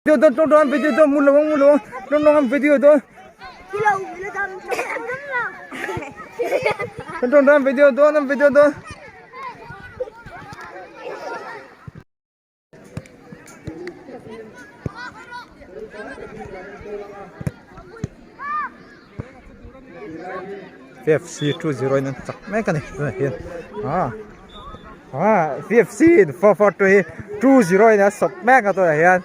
Video don don video don mu lo mu lo don don video don don don video don video don VFC 2-0 in an chak mek a ni tunah hian ah ah VFC in 4-4-2 hi 2-0 in a sawp mek a tunah hian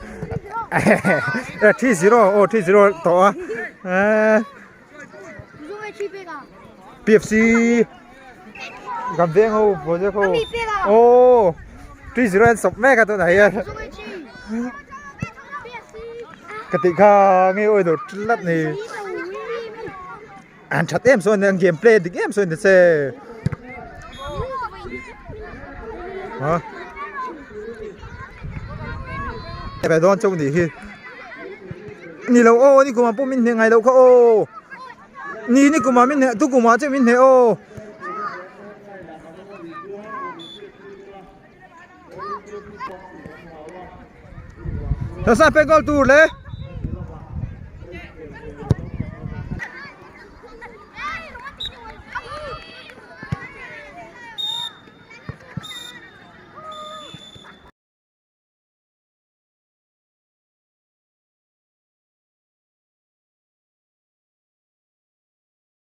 eh 3-0 aw 3-0 tawh a eh PFC kan veng ho project ho aw 3-0 an sawp mek a tunah hian ka tih kha nge awi lo tlat ni an that em sawn an game play dik em sawn ni che ha ve dawn chauh nih hi ni lo aw ni kumah pawh min hneh ngai loh kha aw ni ni kumah min hneh tu kumah chiah min hneh aw. Tasa pe goal tur le.